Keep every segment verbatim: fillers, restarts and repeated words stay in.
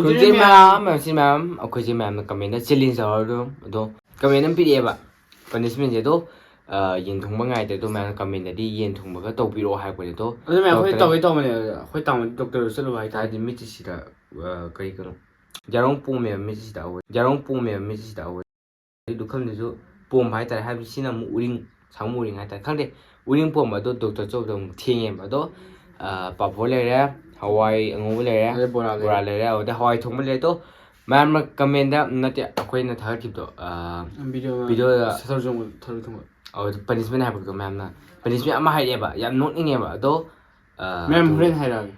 ꯈꯨꯟꯖꯩ ꯃꯌꯥꯝ, ꯃꯌꯥꯝꯁꯤ ꯃꯌꯥꯝ, ꯑꯩꯈꯣꯏꯁꯦ ꯃꯌꯥꯝꯅ ꯀꯃꯦꯟꯗ ꯆꯦꯂꯦꯟꯖ ꯇꯧꯔ ꯑꯗꯨꯝ, ꯑꯗꯣ ꯀꯃꯦꯟ ꯑꯃ ꯄꯤꯔꯛꯑꯦꯕ, ꯄꯅꯤꯁꯃꯦꯟꯁꯦ꯫ ꯑꯗꯣ, ꯑ, ꯌꯦꯟ ꯊꯣꯡꯕ ꯉꯥꯏꯗꯦ, ꯑꯗꯣ ꯃꯌꯥꯝꯅ ꯀꯃꯦꯟꯗꯗꯤ ꯌꯦꯟ ꯊꯣꯡꯕꯒ ꯇꯧꯕꯤꯔꯛꯑꯣ ꯍꯥꯏꯔꯛꯄꯅꯦ꯫ ꯑꯗꯣ ꯑꯗꯨ ꯃꯌꯥꯝ ꯑꯩꯈꯣꯏ ꯗꯣꯛꯇꯔ ꯇꯧꯒꯦ ꯇꯧꯕꯅꯦ, ꯑꯗꯨꯗ ꯑꯩꯈꯣꯏ ꯇꯥꯃꯣꯗꯤ ꯗꯣꯛꯇꯔꯗ ꯆꯠꯂꯨꯕ ꯍꯥꯏꯇꯥꯔꯦ꯫ ꯍꯥꯏꯗꯤ ꯃꯤꯠꯁꯤꯗ, ꯑ, ꯀꯔꯤ ꯀꯩꯅꯣ, ꯌꯥꯔꯣꯡ ꯄꯣꯝꯃꯦꯕ ꯃꯤꯠꯁꯤꯗ ꯑꯋꯣꯏ-, ꯌꯥꯔꯣꯡ ꯄꯣꯝꯃꯦꯕ ꯃꯤꯠꯁꯤꯗ ꯑꯋꯣꯏ꯫ ꯂꯨꯈꯝꯗꯨꯁꯨ ꯄꯣꯝꯕ ꯍꯥꯏꯇꯥꯔꯦ, ꯍꯥꯏꯕꯗꯤ ꯁꯤꯅ ꯑꯃꯨꯛ ꯎꯔꯤꯡ, ꯁꯥꯃꯨ ꯎꯔꯤꯡ ꯍꯥꯏꯇꯥꯔꯦ, ꯈꯪꯗꯦ, ꯎꯔꯤꯡ ꯄꯣꯝꯕ꯫ ꯑꯗꯣ ꯗꯣꯛꯇꯔ ꯆꯠꯂꯨꯕꯗ ꯑꯃꯨꯛ ꯊꯦꯡꯉꯦꯕ꯫ ꯑꯗꯣ, ꯑ, ꯄꯥꯐꯣꯔ ꯂꯩꯔꯦ, ꯍꯋꯥꯏ ꯑꯉꯧꯕ ꯂꯩꯔꯦ, ꯑꯗꯩ ꯕꯣꯔꯥ ꯂꯩꯔꯦ꯫ ꯕꯣꯔꯥ ꯂꯩꯔꯦ, ꯑꯗꯩ ꯍꯋꯥꯏ ꯊꯣꯡꯕ ꯂꯩꯔꯦ꯫ ꯑꯗꯣ ꯃꯌꯥꯝꯅ ꯀꯃꯦꯟꯗ ꯅꯠꯇꯦ, ꯑꯩꯈꯣꯏꯅ ꯊꯥꯒꯠꯈꯤꯕꯗꯣ, ꯑ, ꯚꯤꯗꯤꯑꯣ ꯚꯤꯗꯤꯑꯣꯗ ꯊꯔꯣꯏ ꯊꯣꯡꯕ, ꯊꯔꯣꯏ ꯊꯣꯡꯕ꯫ ꯑꯧ, ꯄꯅꯤꯁꯃꯦꯟ ꯍꯥꯏꯕꯗꯣ ꯃꯌꯥꯝꯅ, ꯄꯅꯤꯁꯃꯦꯟ ꯑꯃ ꯍꯥꯏꯔꯛꯑꯦꯕ, ꯌꯥꯝ ꯅꯣꯛꯅꯤꯡꯉꯦꯕ꯫ ꯑꯗꯣ, ꯑ, ꯃꯌꯥꯝ ꯑꯗꯨ ꯍꯣꯔꯦꯟ ꯍꯥꯏꯔꯛꯑꯒꯦ꯫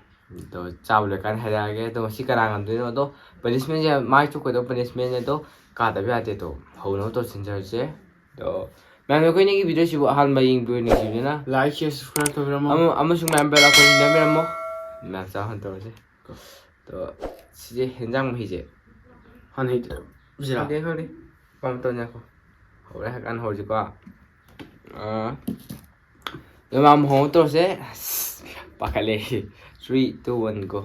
ꯑꯗꯣ ꯆꯥꯕ ꯂꯣꯏꯔꯀꯥꯟꯗ ꯍꯥꯏꯔꯛꯑꯒꯦ꯫ ꯑꯗꯣ ꯉꯁꯤ ꯀꯅꯥ ꯉꯝꯗꯣꯏꯅꯣ? ꯑꯗꯣ ꯄꯅꯤꯁꯃꯦꯟꯁꯦ ꯃꯥꯏ ꯆꯨꯞꯀꯗꯧꯕ ꯄꯅꯤꯁꯃꯦꯟꯅꯦ꯫ ꯑꯗꯣ ꯀꯥꯗꯕ ꯌꯥꯗꯦ꯫ ꯑꯗꯣ ꯍꯧꯅꯕ ꯇꯧꯁꯤꯟꯖꯔꯁꯦ꯫ ꯑꯗꯣ ꯃꯌꯥꯝ, ꯑꯩꯈꯣꯏ ꯑꯅꯤꯒꯤ ꯚꯤꯗꯤꯑꯣꯁꯤꯕꯨ ꯑꯍꯥꯟꯕ ꯌꯦꯡꯕꯤꯔꯣ, ꯌꯦꯡꯕꯤꯕꯅ like, share, subscribe ꯇꯧꯕꯤꯔꯝꯃꯣ꯫ ꯑꯃ-, ꯑꯃꯁꯨꯡ ꯃꯌꯥꯝ bell icon ꯅꯝꯕꯤꯔꯝꯃꯣ꯫ ꯃꯌꯥꯝ ꯆꯥꯍꯟ ꯇꯧꯔꯁꯦ꯫ ꯑꯗꯣ ꯁꯤꯁꯦ ꯍꯦꯟꯖꯥꯡ ꯃꯍꯤꯁꯦ꯫ ꯍꯥꯟꯅ ꯍꯩ-, ꯁꯤꯔꯥ? ꯈꯪꯗꯦ, ꯈꯪꯗꯦ꯫ ꯑꯄꯥꯝꯕ ꯇꯧꯅꯤ, ꯉꯥꯏꯈꯣ꯫ ꯍꯧꯔꯦ ꯍꯥꯏꯔ ꯀꯥꯟꯗ ꯍꯧꯔꯁꯤꯀꯣ꯫ ꯑꯥ, ꯑꯗꯣ ꯃꯌꯥꯝ ꯍꯧꯅꯕ ꯇꯧꯔꯁꯦ꯫ ꯑꯁ, ꯄꯥꯈꯠꯂꯦ꯫ Three, two, one, go꯫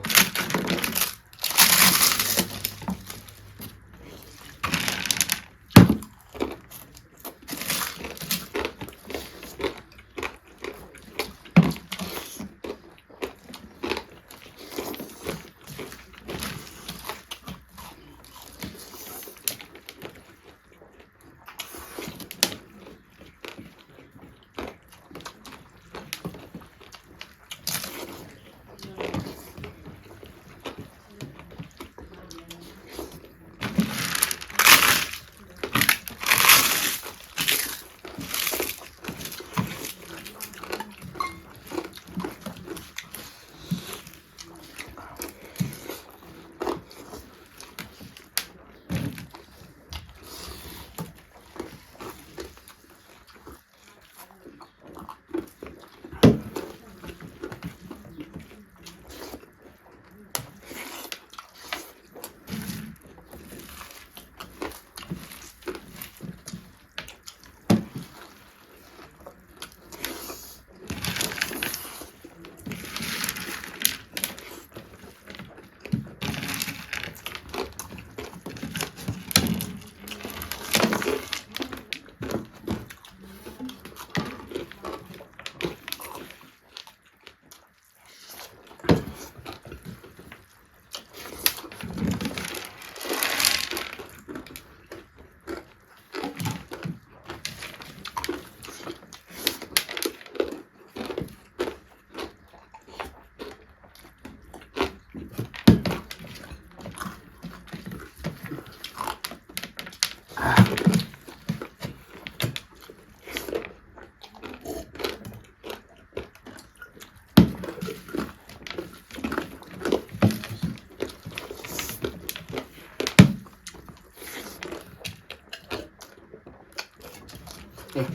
ꯑꯦ꯫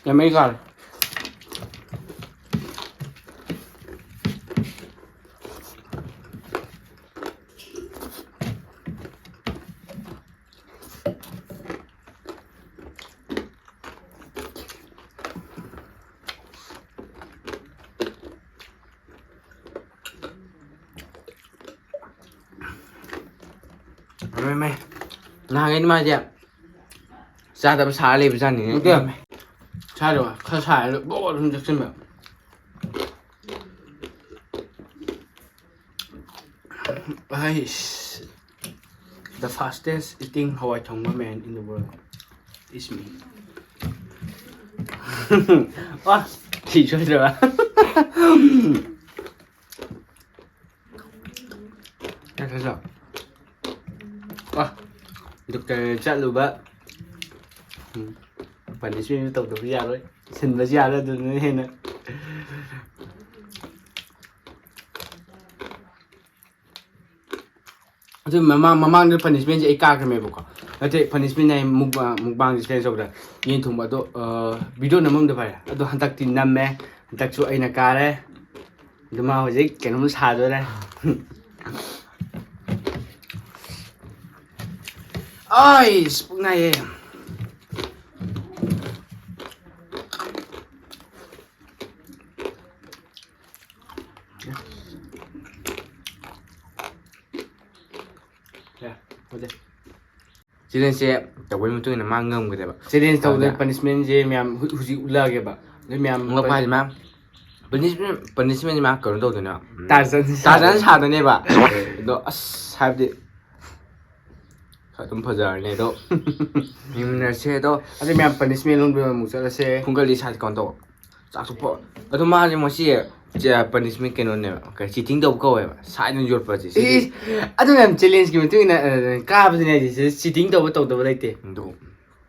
ꯌꯥꯝ ꯃꯍꯤ ꯀꯥꯔꯦ꯫ ꯃꯩ, ꯃꯩ꯫ ꯅꯍꯥꯟꯈꯩꯗꯤ ꯃꯥꯁꯦ ꯆꯥꯗꯕ ꯁꯥꯔ ꯂꯩꯕꯖꯥꯠꯅꯤꯅꯦ꯫ ꯅꯠꯇꯦ꯫ ꯆꯥꯗꯕ ꯈꯔ ꯁꯥꯔꯦ, ꯕꯣ ꯑꯗꯨꯝ ꯊꯛꯆꯤꯟꯕ꯫ ꯑꯩꯁ, the fastest eating ꯍꯋꯥꯏ ꯊꯣꯡꯕ man in the world is me꯫ ꯑ, ꯁꯤ ꯁꯣꯏꯗ꯭ꯔꯕ? ꯅꯠꯇ꯭ꯔꯁꯨ꯫ ꯑ, ꯗꯣꯛꯇꯔ ꯆꯠꯂꯨꯕ꯫ ꯎꯝ, ꯄꯅꯤꯁꯃꯦꯟꯁꯨ ꯇꯧꯗꯕ ꯌꯥꯔꯣꯏ꯫ ꯁꯤꯟꯕꯁꯨ ꯌꯥꯔꯣꯏ, ꯑꯗꯨꯗꯨꯅ ꯍꯦꯟꯅ꯫ ꯑꯗꯨ ꯃꯃꯥꯡ, ꯃꯃꯥꯡꯗ ꯄꯅꯤꯁꯃꯦꯟꯁꯦ ꯑꯩ ꯀꯥꯈ꯭ꯔꯃꯦꯕꯀꯣ꯫ ꯅꯠꯇꯦ, ꯄꯅꯤꯁꯃꯦꯟ ꯍꯥꯏ, ꯃꯨꯛꯕꯥꯡ, ꯃꯨꯛꯕꯥꯡꯁꯦ ꯆꯦꯟꯖ ꯇꯧꯕꯗ ꯌꯦꯟ ꯊꯣꯡꯕ ꯑꯗꯣ, ꯑ, ꯚꯤꯗꯤꯑꯣ ꯅꯝꯃꯝꯗ ꯐꯔꯦ꯫ ꯑꯗꯣ ꯍꯟꯗꯛꯇꯤ ꯅꯝꯃꯦ꯫ ꯍꯟꯗꯛꯁꯨ ꯑꯩꯅ ꯀꯥꯔꯦ꯫ ꯑꯗꯨ ꯃꯥ ꯍꯧꯖꯤꯛ ꯀꯩꯅꯣꯝ ꯁꯥꯗꯣꯔꯦ꯫ ꯑꯥꯏꯁ, ꯄꯨꯛ ꯅꯥꯏꯌꯦ꯫ ꯌꯥ, ꯍꯧꯖꯤꯛ꯫ ꯆꯦꯂꯦꯟꯖꯁꯦ ꯇꯧꯕꯒꯤ ꯃꯇꯨꯡ ꯏꯟꯅ ꯃꯥ ꯉꯝꯒꯗꯕ꯫ ꯆꯦꯂꯦꯟꯖ ꯇꯧꯕꯗ ꯑꯗ ꯄꯅꯤꯁꯃꯦꯟꯁꯦ ꯃꯌꯥꯝ ꯍꯧ-, ꯍꯧꯖꯤꯛ ꯎꯠꯂꯛꯑꯒꯦꯕ꯫ ꯑꯗꯩ ꯃꯌꯥꯝ ꯉꯛꯄ ꯍꯥꯏꯁꯦ ꯃꯥ ꯄꯅꯤꯁꯃꯦꯟ, ꯄꯅꯤꯁꯃꯦꯟꯁꯦ ꯃꯥ ꯀꯩꯅꯣ ꯇꯧꯗꯣꯏꯅꯦ꯫ ꯎꯝ, ꯇꯥꯔꯖꯟ ꯇꯥꯔꯖꯟ ꯁꯥꯗꯣꯏꯅꯦ꯫ ꯁꯥꯗꯣꯏꯅꯦꯕ꯫ ꯑꯗꯣ ꯑꯁ ꯍꯥꯏꯕꯗꯤ ꯈꯔ ꯑꯗꯨꯝ ꯐꯖꯔꯅꯤ ꯑꯗꯣ꯫ ꯌꯦꯡꯃꯤꯟꯅꯔꯁꯦ ꯑꯗꯣ꯫ ꯑꯗꯩ ꯃꯌꯥꯝ ꯄꯅꯤꯁꯃꯦꯟ ꯂꯣꯝꯗ ꯑꯃꯨꯛ ꯆꯠꯂꯁꯦ꯫ ꯈꯨꯡꯒꯜꯂꯤ ꯁꯥꯏꯠ ꯀꯩꯅꯣ ꯇꯧꯕ꯫ ꯆꯥꯛꯁꯨ ꯄꯣ-, ꯑꯗꯣ ꯃꯥꯁꯦ ꯃꯁꯤ ꯆ-, ꯄꯅꯤꯁꯃꯦꯟ ꯀꯩꯅꯣꯅꯦꯕ, ꯀꯩ, ꯆꯤꯇꯤꯡ ꯇꯧꯕ ꯀꯧꯋꯦꯕ, ꯁꯥꯏꯠ ꯑꯣꯏꯅ ꯌꯣꯠꯄꯁꯦ꯫ ꯁꯤꯗꯤ ꯏꯁ, ꯑꯗꯨ ꯃꯌꯥꯝ ꯆꯦꯂꯦꯟꯖꯀꯤ ꯃꯇꯨꯡ ꯏꯟꯅ, ꯑ, ꯀꯥꯕꯗꯨꯅꯦ ꯍꯥꯏꯁꯦ, ꯁꯤꯗ ꯆꯤꯇꯤꯡ ꯇꯧꯕ ꯇꯧꯗꯕ ꯂꯩꯇꯦ꯫ ꯑꯗꯨ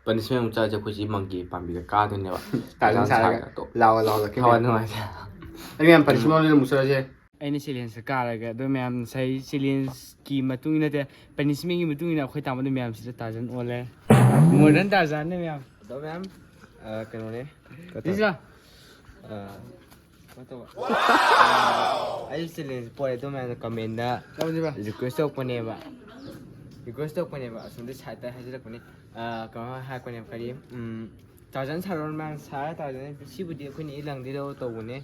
ꯄꯅꯤꯁꯃꯦꯟ ꯑꯃꯨꯛ ꯆꯥꯔꯁꯦ, ꯑꯩꯈꯣꯏꯁꯤ ꯃꯪꯀꯤ ꯄꯥꯝꯕꯤꯗ ꯀꯥꯗꯣꯏꯅꯦꯕ꯫ ꯇꯥꯔꯖꯥꯟ ꯇꯥꯔꯖꯥꯟ ꯁꯥꯔꯒ ꯁꯥꯔꯒ ꯇꯣꯛ꯫ ꯂꯥꯎꯑꯣ, ꯂꯥꯎꯑꯣ, ꯂꯥꯎꯑꯣ꯫ ꯊꯋꯥꯏ ꯅꯨꯡꯉꯥꯏꯇꯦ꯫ ꯑꯩ ꯃꯌꯥꯝ ꯄꯅꯤꯁꯃꯦꯟ ꯑꯣꯏꯅ ꯑꯃꯨꯛ ꯆꯠꯂꯁꯦ꯫ ꯑꯩꯅ ꯆꯦꯂꯦꯟꯖꯇ ꯀꯥꯔꯒ ꯑꯗꯨ ꯃꯌꯥꯝ ꯉꯁꯥꯏ ꯆꯦꯂꯦꯟꯖꯀꯤ ꯃꯇꯨꯡ ꯏꯟꯅ ꯅꯠꯇꯦ, ꯄꯅꯤꯁꯃꯦꯟꯒꯤ ꯃꯇꯨꯡ ꯏꯟꯅ ꯑꯩꯈꯣꯏ ꯇꯥꯃꯣꯗ ꯃꯌꯥꯝꯁꯤꯗ ꯇꯥꯔꯖꯥꯟ ꯑꯣꯜꯂꯦ꯫ ꯃꯣꯗꯔꯟ ꯇꯥꯔꯖꯥꯟꯅꯦ ꯃꯌꯥꯝ꯫ ꯑꯗꯣ ꯃꯌꯥꯝ, ꯑ, ꯀꯩꯅꯣꯅꯦ꯫ ꯁꯤꯁꯥ꯫ ꯑ, ꯀꯩꯅꯣ ꯇꯧꯕ꯫ ꯑꯩ ꯆꯦꯂꯦꯟꯖ ꯄꯣꯔꯦ ꯑꯗꯨ ꯃꯌꯥꯝꯅ ꯀꯃꯦꯟꯗ ꯇꯧꯁꯤꯕ꯫ ꯔꯤꯀ꯭ꯋꯦꯁ ꯇꯧꯔꯛꯄꯅꯦꯕ꯫ ꯔꯤꯀ꯭ꯋꯦꯁ ꯇꯧꯔꯛꯄꯅꯦꯕ꯫ ꯑꯁꯣꯝꯗ ꯁꯥꯏꯠꯇ ꯍꯥꯏꯖꯤꯜꯂꯛꯄꯅꯦ꯫ ꯑ, ꯀꯃꯥꯏꯅ ꯍꯥꯏꯔꯛꯄꯅꯦꯕ? ꯀꯔꯤ? ꯎꯝ, ꯇꯥꯔꯖꯥꯟ ꯁꯥꯔꯣ ꯃꯌꯥꯝ ꯁꯥꯔ ꯇꯥꯔꯖꯥꯟ꯫ ꯁꯤꯕꯨꯗꯤ ꯑꯩꯈꯣꯏꯅ ꯏ ꯂꯪꯗꯤ ꯂꯧꯔ ꯇꯧꯕꯅꯦ꯫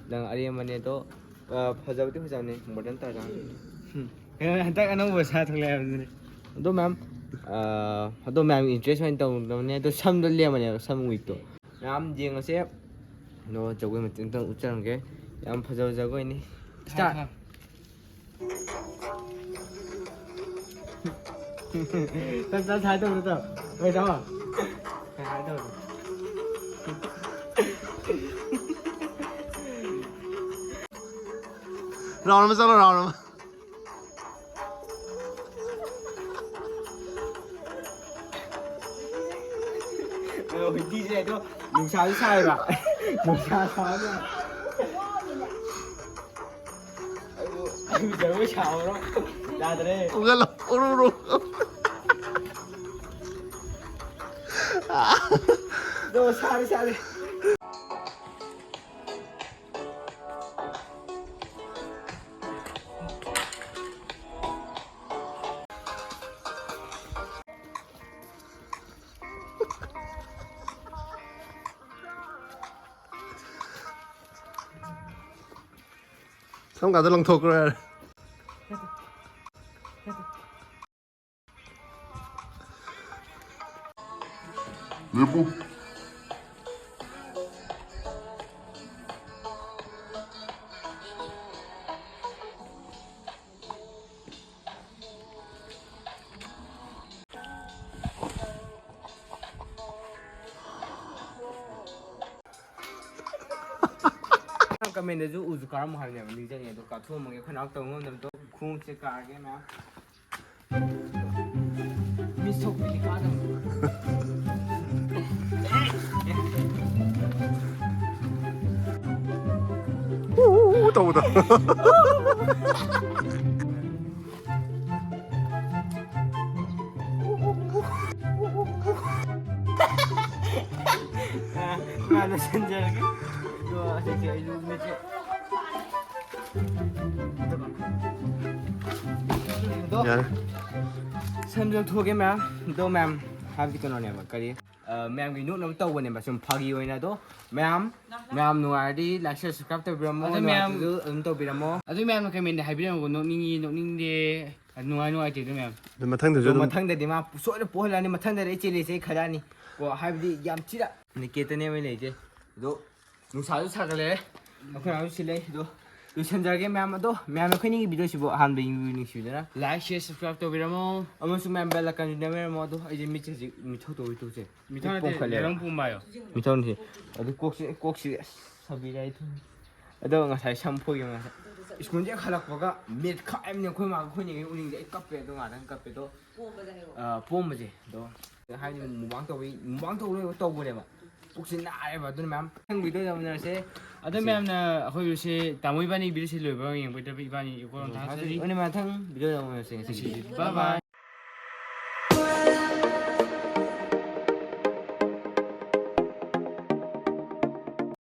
ꯂꯪ ꯑꯔꯦꯝꯕꯅꯦ ꯑꯗꯣ, ꯑ, ꯐꯖꯕꯗꯤ ꯐꯖꯕꯅꯦ꯫ Modern Tarzan. ꯎꯝ꯫ ꯀꯩꯅꯣ, ꯍꯟꯗꯛ ꯑꯅꯧꯕ ꯁꯥ ꯊꯣꯛꯂꯛꯑꯦ ꯍꯥꯏꯕꯗꯨꯅꯦ꯫ ꯑꯗꯣ ꯃꯌꯥꯝ, ꯑ, ꯑꯗꯣ ꯃꯌꯥꯝ ꯏꯟꯇꯔꯦꯁ ꯑꯣꯏꯅ ꯇꯧꯗꯕꯅꯦ꯫ ꯑꯗꯣ ꯁꯝꯗꯣ ꯂꯦꯝꯕꯅꯦꯕ, ꯁꯝ ꯋꯤꯛꯇꯣ꯫ ꯃꯌꯥꯝ ꯌꯦꯡꯉꯁꯦ꯫ ꯑꯗꯣ ꯖꯒꯣꯏ ꯃꯇꯦꯛ ꯑꯃꯇꯪ ꯎꯠꯆꯔꯝꯒꯦ꯫ ꯌꯥꯝ ꯐꯖꯕ ꯖꯒꯣꯏꯅꯤ꯫ ꯁꯥ, ꯁꯥ꯫ ꯇꯞ ꯇꯞ ꯁꯥꯏ ꯇꯧꯕꯗꯣ ꯇꯧ꯫ ꯍꯣꯏ, ꯇꯥꯃꯣ꯫ ꯁꯥꯏ ꯇꯧꯕꯗꯣ꯫ ꯔꯥꯎꯟ ꯑꯃ ꯆꯠꯂꯣ, ꯔꯥꯎꯟ ꯑꯃ꯫ ꯑꯗꯣ ꯍꯨꯏꯇꯤꯁꯦ ꯑꯗꯣ ꯅꯨꯡꯁꯥꯁꯨ ꯁꯥꯏꯕ꯫ ꯅꯨꯡꯁꯥ ꯁꯥꯕꯅ꯫ ꯑꯩꯕꯨ, ꯑꯩꯕꯨ ꯖꯒꯣꯏ ꯁꯥꯎꯔꯣ꯫ ꯌꯥꯗ꯭ꯔꯦ꯫ ꯎꯒꯜꯂꯣ, ꯎꯔꯨꯔꯨ꯫ ꯑꯗꯣ ꯁꯥꯔꯦ, ꯁꯥꯔꯦ꯫ ꯁꯝ ꯀꯥꯗ ꯂꯪꯊꯣꯛꯈ꯭ꯔꯣ ꯌꯥꯔꯦ꯫ ꯀꯃꯦꯟꯗꯁꯨ ꯎꯁꯨ ꯀꯥꯔꯝꯃꯣ ꯍꯥꯏꯕꯅꯦꯕ, ꯅꯤꯡꯁꯤꯡꯉꯦ ꯑꯗꯣ ꯀꯥꯊꯣꯛꯑꯝꯃꯒꯦ꯫ ꯑꯩꯈꯣꯏ ꯅꯥꯎ ꯇꯧ ꯉꯝꯗꯕꯗꯣ ꯈꯣꯡꯎꯞꯁꯦ ꯀꯥꯔꯒꯦ ꯃꯌꯥꯝ꯫ ꯃꯤꯁ ꯊꯣꯛꯄꯤꯗꯤ ꯀꯥꯗꯕ꯫ ꯃꯥ ꯂꯣꯏꯁꯤꯟꯖꯔꯒꯦ꯫ ꯑꯗꯣ ꯑꯁꯤꯁꯦ ꯑꯩꯁꯨ ꯃꯤꯠꯁꯦ꯫ ꯑꯗꯣ ꯌꯥꯔꯦ꯫ ꯁꯝ ꯌꯣꯟꯊꯣꯛꯑꯒꯦ ꯃꯌꯥꯝ꯫ ꯑꯗꯣ ꯃꯌꯥꯝ ꯍꯥꯏꯕꯗꯤ ꯀꯩꯅꯣꯅꯦꯕ, ꯀꯔꯤ, ꯑ, ꯃꯌꯥꯝꯒꯤ ꯅꯣꯛꯅꯕ ꯇꯧꯕꯅꯦꯕ, ꯁꯨꯝ ꯐꯥꯒꯤ ꯑꯣꯏꯅ꯫ ꯑꯗꯣ ꯃꯌꯥꯝ, ꯃꯌꯥꯝ ꯅꯨꯡꯉꯥꯏꯔꯗꯤ like, share, subscribe ꯇꯧꯕꯤꯔꯝꯃꯣ꯫ ꯑꯗꯣ ꯃꯌꯥꯝ ꯅꯨꯡꯉꯥꯏꯇ꯭ꯔꯁꯨ ꯑꯗꯨꯝ ꯇꯧꯕꯤꯔꯝꯃꯣ꯫ ꯑꯗꯨ ꯃꯌꯥꯝꯅ comment ꯍꯥꯏꯕꯤꯔꯝꯃꯨꯀꯣ, ꯅꯣꯛꯅꯤꯡꯉꯤ, ꯅꯣꯛꯅꯤꯡꯗꯦ, ꯅꯨꯡꯉꯥꯏ, ꯅꯨꯡꯉꯥꯏꯇꯦ꯫ ꯑꯗꯨ ꯃꯌꯥꯝ ꯑꯗꯨ ꯃꯊꯪꯗꯁꯨ ꯑꯗꯣ ꯑꯗꯨꯝ ꯃꯊꯪꯗꯗꯤ ꯃꯥ ꯁꯣꯏꯗꯅ ꯄꯣꯍꯜꯂꯛꯑꯅꯤ꯫ ꯃꯊꯪꯗꯗꯤ ꯑꯩ ꯆꯦꯜꯂꯤꯁꯦ ꯑꯩ ꯈꯜꯂꯛꯑꯅꯤ꯫ ꯀꯣ, ꯍꯥꯏꯕꯗꯤ ꯌꯥꯝ ꯊꯤꯅ ꯅꯤꯀꯦꯠꯇꯅꯦꯕ ꯑꯩ ꯂꯩꯁꯦ꯫ ꯑꯗꯣ ꯅꯨꯡꯁꯥꯁꯨ ꯁꯥꯒꯠꯂꯛꯑꯦ, ꯑꯩꯈꯣꯏ ꯃꯌꯥꯝꯁꯨ ꯁꯤꯜꯂꯦ꯫ ꯑꯗꯣ ꯂꯣꯏꯁꯤꯟꯖꯔꯒꯦ ꯃꯌꯥꯝ꯫ ꯑꯗꯣ ꯃꯌꯥꯝ ꯑꯩꯈꯣꯏꯅꯤꯒꯤ video ꯁꯤꯕꯨ ꯑꯍꯥꯟꯕ ꯌꯦꯡꯕꯤꯕ ꯅꯨꯡꯁꯤꯕꯤꯗꯅ Like, share, subscribe ꯇꯧꯕꯤꯔꯝꯃꯣ꯫ ꯑꯃꯁꯨꯡ ꯃꯌꯥꯝ bell icon ꯁꯨ ꯅꯝꯕꯤꯔꯝꯃꯣ꯫ ꯑꯗꯣ ꯑꯩꯁꯦ ꯃꯤꯠꯁꯦ ꯍꯧꯖꯤꯛ ꯃꯤꯊꯧ ꯇꯧꯕꯩ ꯇꯧꯁꯦ꯫ ꯃꯤꯊꯧ ꯅꯠꯇꯦ, ꯄꯣꯝꯈꯠꯂꯦꯕ꯫ ꯂꯩꯔꯪ ꯄꯨꯝꯕ ꯍꯥꯏꯌꯣ꯫ ꯃꯤꯊꯧꯅꯤ꯫ ꯑꯗꯨ ꯀꯣꯛꯁꯤ, ꯀꯣꯛꯁꯤ ꯑꯁ ꯁꯥꯕꯤꯔꯦ ꯑꯩ ꯊꯨꯝ꯫ ꯑꯗꯣ ꯉꯁꯥꯏ ꯁꯝ ꯐꯣꯏꯈꯤꯕ ꯉꯁꯥꯏ꯫ ꯁ꯭ꯀꯨꯜꯁꯦ ꯍꯦꯛ ꯍꯜꯂꯛꯄꯒ ꯃꯤꯠ ꯈꯥꯛꯑꯕꯅꯤ ꯑꯩꯈꯣꯏ ꯃꯥꯒ ꯑꯩꯈꯣꯏ ꯅꯦꯒ ꯎꯅꯤꯡꯗꯦ꯫ ꯑꯩ ꯀꯞꯄꯦ ꯑꯗꯨ ꯉꯥꯛꯇꯪ ꯀꯞꯄꯦ꯫ ꯑꯗꯣ ꯑ, ꯄꯣꯝꯕꯁꯦ꯫ ꯑꯗꯣ ꯍꯥꯏꯗꯤ ꯃꯨꯛꯕꯥꯡ ꯇꯧꯕꯩ, ꯃꯨꯛꯕꯥꯡ ꯇꯧꯕ ꯂꯣꯏꯕ ꯇꯧꯕꯅꯦꯕ꯫ ꯄꯨꯛꯁꯤ ꯅꯥꯔꯦꯕ꯫ ꯑꯗꯨꯅ ꯃꯌꯥꯝ ꯃꯊꯪ video ꯗ ꯎꯅꯔꯁꯦ꯫ ꯑꯗꯣ ꯃꯌꯥꯝꯅ ꯑꯩꯈꯣꯏꯒꯤꯁꯦ ꯇꯥꯃꯣ ꯏꯕꯥꯅꯤ video ꯁꯦ ꯂꯣꯏꯕ ꯌꯦꯡꯕꯤꯗꯕ ꯏꯕꯥꯅꯤ ꯏꯀꯣꯟ ꯊꯥꯖꯔꯤ꯫ ꯑꯗꯨꯅ ꯃꯊꯪ video ꯗ ꯎꯅꯔꯁꯦ ꯉꯁꯤꯒꯤꯗꯤ꯫ Bye bye꯫